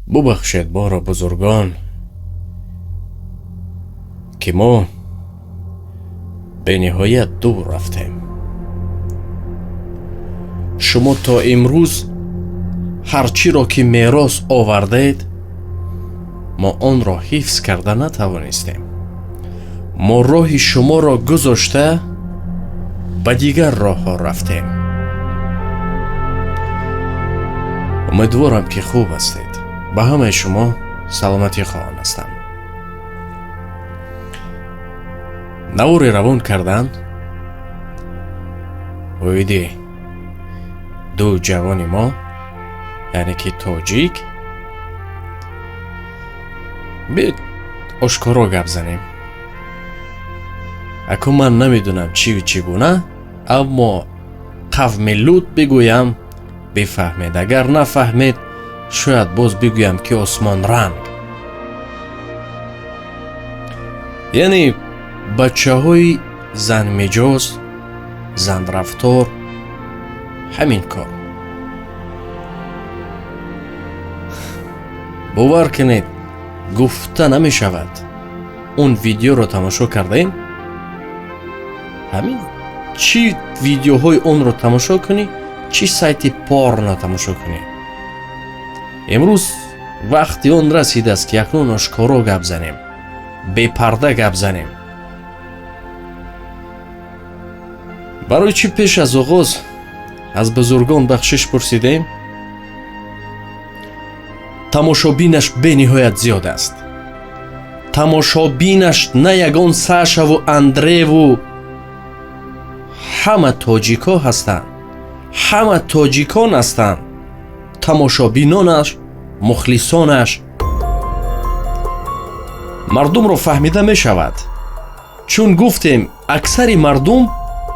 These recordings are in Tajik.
Бубахшед моро, бузургон, ки мо бениҳоят дур рафтем. Шумо то имрӯз ҳар чиро ки мерос овардед, мо онро ҳифз карда натавонистем. Мо роҳи шуморо гузошта, ба дигар роҳҳо рафтем. Умедворам, ки хуб ҳастед. Ба ҳамаи шумо саломатӣ хоҳон ҳастам. Наворе равон кардан оиди ду ҷавони мо, яъне ки тоҷик. Биёед, ошкоро гап занем. Аку ман намедонам, чӣ чӣ гуна, аммо қавми Лут бигӯям, бифаҳмед. Агар нафаҳмед, шояд боз бигӯям, ки осмонранг, яъне бачаҳои занмиҷоз, занрафтор. Ҳамин кор, бовар кунед, гуфта намешавад. Он видеоро тамошо кардаем. Ҳамин чӣ видеоҳои онро тамошо кунӣ, чӣ сайти порно тамошо кунӣ. Имрӯз вақти он расидааст, ки акнун ошкоро гап занем, бепарда гап занем. Барои чӣ пеш аз оғоз аз бузургон бахшиш пурсидем? Тамошобинаш бениҳоят зиёд аст. Тамошобинаш на ягон Сашаву Андреву, ҳама тоҷикҳо ҳастанд, ҳама тоҷикон ҳастанд. Тамошобинонаш, мухлисонаш, мардумро фаҳмида мешавад, чун гуфтем, аксари мардум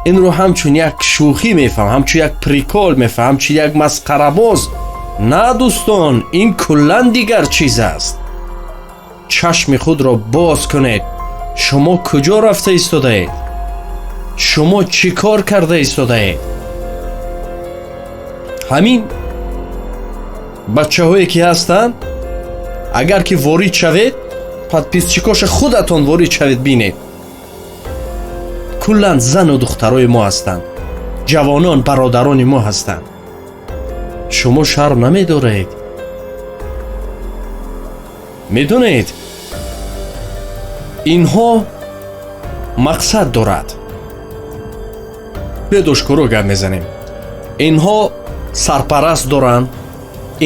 инро ҳамчун як шӯхӣ мефаҳм, ҳамчун як прикол мефаҳм, ҳамчун як масқарабоз. На, дӯстон, ин куллан дигар чиз аст. Чашми худро боз кунед. Шумо куҷо рафта истодаед? Шумо чӣ кор карда истодаед? Ҳамин бачаҳое ки ҳастанд, агар ки ворид шавед, подписчикоша худатон ворид шавед, бинед, куллан зану духтарои мо ҳастанд, ҷавонон, бародарони мо ҳастанд. Шумо шарм намедоред? Медонед, инҳо мақсад дорад. Биёед, ошкоро гап мезанем. Инҳо сарпараст доранд,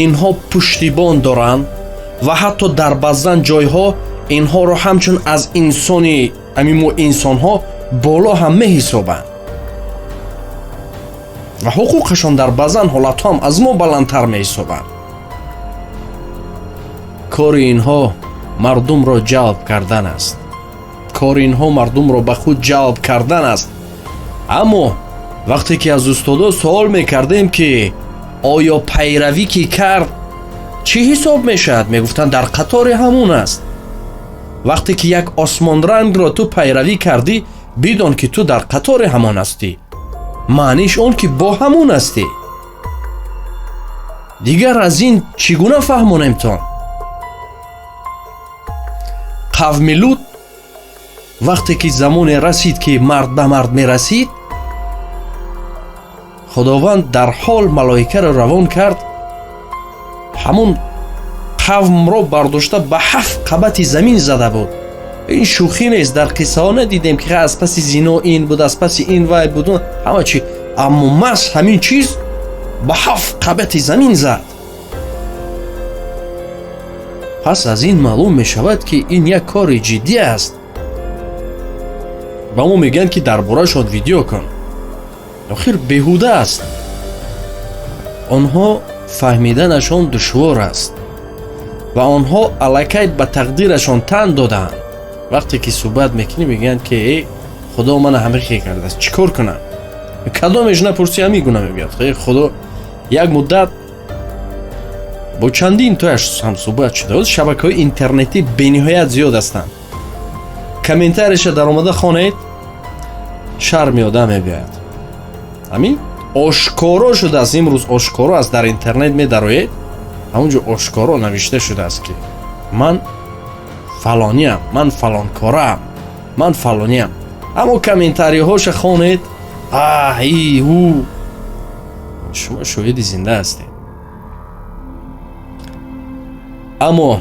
инҳо пуштибон доранд ва ҳатто дар баъзан ҷойҳо инҳоро ҳамчун аз инсони ҳамин мо инсонҳо боло ҳам меҳисобанд ва ҳуқуқашон дар баъзан ҳолатҳо ҳам аз мо баландтар меҳисобанд. Кори инҳо мардумро ҷалб кардан аст. Кори инҳо мардумро ба худ ҷалб кардан аст. Аммо вақте ки аз устодо суол мекардем, ки оё пайравӣ ки кард, чӣ ҳисоб мешавад, мегуфтанд, дар қатори ҳамун аст. Вақте ки як осмонрангро ту пайравӣ кардӣ, бидон, ки ту дар қатори ҳамон ҳастӣ. Маъниш он, ки бо ҳамун ҳастӣ. Дигар аз ин чӣ гуна фаҳмонемтон? Қавми Лут вақте ки замоне расид, ки мард ба мард мерасид, Худованд дар ҳол малоикаро равон кард, ҳамун қавмро бардошта, ба ҳафт қабати замин зада буд. Ин шӯхӣ нест. Дар қиссаҳо надидем, ки аз паси зино ин буд, аз паси ин вай буд, ҳама чи, аммо маҳз ҳамин чиз ба ҳафт қабати замин зад. Пас аз ин маълум мешавад, ки ин як кори ҷиддӣ аст. Ба мо мегӯянд, ки дар борашон видео кун. Охир беҳуда аст. Онҳо фаҳмиданашон душвор аст ва онҳо аллакай ба тақдирашон тан додаанд. Вақте ки суҳбат мекунӣ, мегӯянд, ки э Худо мана ҳамихе кардааст, чӣ кор кунам? Кадомеш напурсӣ, ҳамин гуна мегӯяд. Худо як муддат бо чандин тояш ҳамсуҳбат шуда. Шабакаҳои интернетӣ бениҳоят зиёд ҳастанд. Комментарияша даромада хонед, шарми одам мебиёяд. Ҳамин ошкоро шудааст, имрӯз ошкоро аст. Дар интернет медароед. Ҳамонҷо ошкоро навишта шудааст, ки ман фалониам, ман фалонкораам, ман фалониам. Аммо комментариҳоша хонед, аи ҳу, шумо шоҳиди зинда ҳастед. Аммо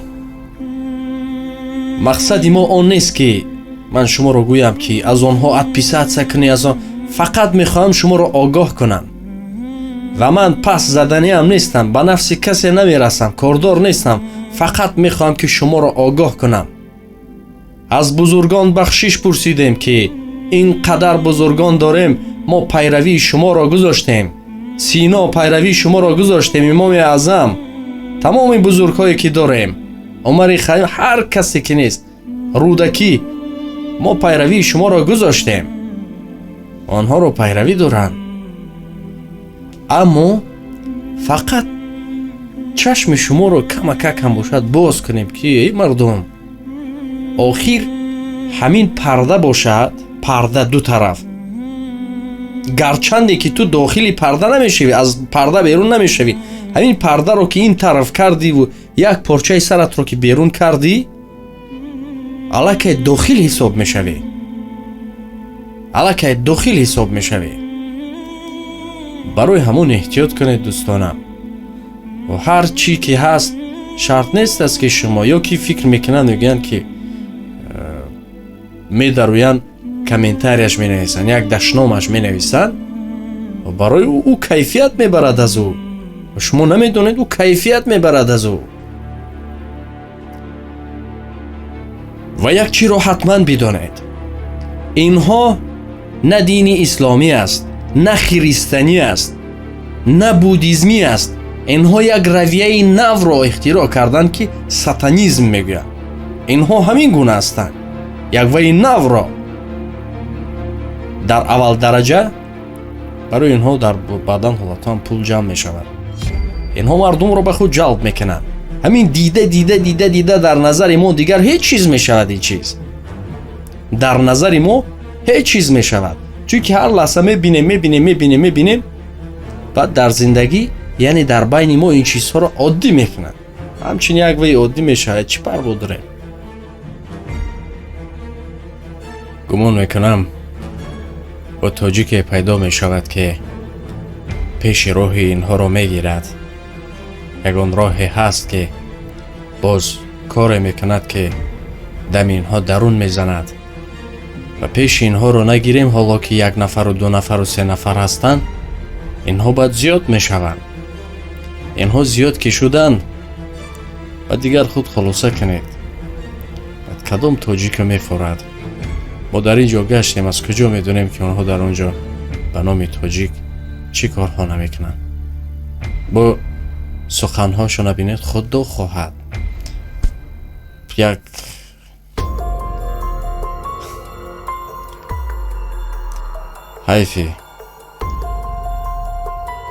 мақсади мо он нест, ки ман шуморо гӯям, ки аз онҳо отписаться кунӣ, аз он. Фақат мехоҳам шуморо огоҳ кунам ва ман пас заданиам нестам, ба нафси касе намерасам, кордор нестам. Фақат мехоҳам, ки шуморо огоҳ кунам. Аз бузургон бахшиш пурсидем, ки ин қадар бузургон дорем, мо пайравии шуморо гузоштем, Сино, пайравии шуморо гузоштем, Имоми Аъзам, тамоми бузургҳое ки дорем, Умари Хайём, ҳар касе ки нест, Рӯдакӣ, мо пайравии шуморо гузоштем. Онҳоро пайравӣ доранд, аммо фақат чашми шуморо камакак ҳам бошад боз кунем, ки эй мардум, охир ҳамин парда бошад, парда ду тараф, гарчанде ки ту дохили парда намешавӣ, аз парда берун намешавӣ, ҳамин пардаро ки ин тараф кардиву як порчаи саратро ки берун кардӣ, аллакай дохил ҳисоб мешавӣ, аллакай дохил ҳисоб мешавӣ. Барои ҳамон эҳтиёт кунед, дӯстонам. Ҳар чӣ ки ҳаст, шарт нест аст, ки шумо ё ки фикр мекунанд, мегӯянд, ки медароянд, комментарияш менависанд, як дашномаш менависанд, барои ӯ кайфият мебарад аз ӯ. Шумо намедонед, ӯ кайфият мебарад аз ӯ. Ва як чиро ҳатман бидонед: инҳо на дини исломӣ аст, на хиристанӣ аст, на буддизмӣ аст. Инҳо як равияи навро ихтироъ карданд, ки сатанизм мегӯянд. Инҳо ҳамин гуна ҳастанд. Як ваи навро дар аввал дараҷа барои инҳо дар баъдан ҳолатҳо пул ҷамъ мешавад. Инҳо мардумро ба худ ҷалб мекунанд. Ҳамин дида дида дида дида дар назари мо дигар ҳеҷ чиз мешавад. Ин чиз дар назари мо ҳеҷ чиз мешавад, чунки ҳар лаҳза мебинем, мебинем, мебинем, мебинем. Баъд дар зиндагӣ, яъне дар байни мо ин чизҳоро оддӣ мекунанд, ҳамчун як вай оддӣ мешавад. Чӣ парво дорем? Гумон мекунам, бо тоҷике пайдо мешавад, ки пеши роҳи инҳоро мегирад. Ягон роҳе ҳаст, ки боз коре мекунад, ки дами инҳо дарун мезанад ва пеши инҳоро нагирем. Ҳоло ки як нафару ду нафару се нафар ҳастанд, инҳо баъд зиёд мешаванд. Инҳо зиёд ки шуданд, ва дигар худ хулоса кунед, баъд кадом тоҷико мефорад? Мо дар ин ҷо гаштем, аз куҷо медонем, ки онҳо дар он ҷо ба номи тоҷик чӣ корҳо намекунанд? Бо суханҳошона бинед, худо хоҳад як ҳайфи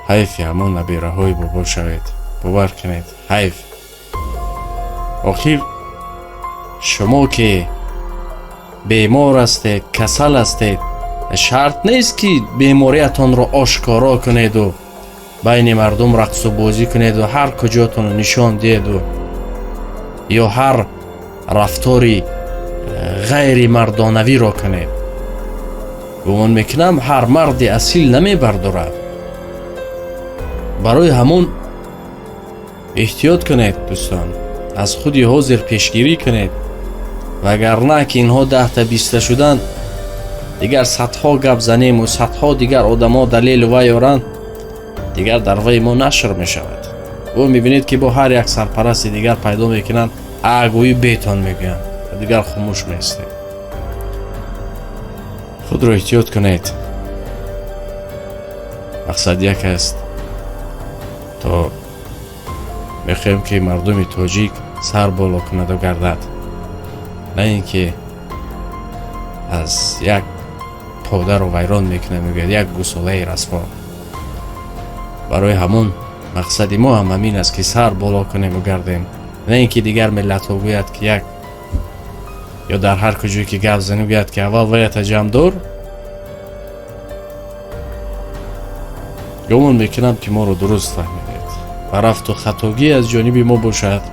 ҳайфи ҳамон набираҳои бобо шавед, бовар кунед, ҳайф. Охир шумо ки бемор ҳастед, касал ҳастед, шарт нест, ки бемориятонро ошкоро кунеду байни мардум рақсу бозӣ кунеду ҳар куҷотонро нишон диҳеду ё ҳар рафтори ғайри мардонавиро кунед. Гумон мекунам, ҳар марди асил намебардорад. Барои ҳамон эҳтиёт кунед, дӯстон, аз худи ҳозир пешгирӣ кунед, вагарна ки инҳо 10-та 20-та шуданд, дигар садҳо гап занему садҳо дигар одамо далелу вай оранд, дигар дар вай мо нашр мешавад. Ӯ мебинед, ки бо ҳар як сарпарасти дигар пайдо мекунанд, агӯи бетон мегӯянд ва дигар хомӯш меистед. Худро эҳтиёт кунед. Мақсад як аст: то мехоҳем, ки мардуми тоҷик сар боло кунаду гардад, на ин ки аз як подаро вайрон мекунад, мегӯяд як гусолаи расво. Барои ҳамон мақсади мо ҳам ҳамин аст, ки сар боло кунему гардем, на ин ки дигар миллатҳо гӯяд, ки як ё дар ҳар куҷое ки гап занӣ, гӯяд, ки аввал ваята ҷамъдор. Гумон мекунам, ки моро дуруст фаҳмидед. Ва рафту хатогӣ аз ҷониби мо бошад,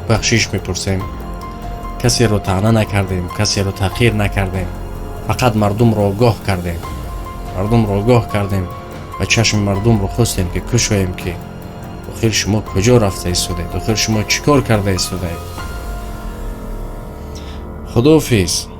бахшиш мепурсем. Касеро таъна накардем, касеро таҳқир накардем, фақат мардумро огоҳ кардем, мардумро огоҳ кардем ва чашми мардумро хостем, ки кушоем, ки охир шумо куҷо рафта истодаед, охир шумо чӣ кор карда истодаед. Худоҳофиз.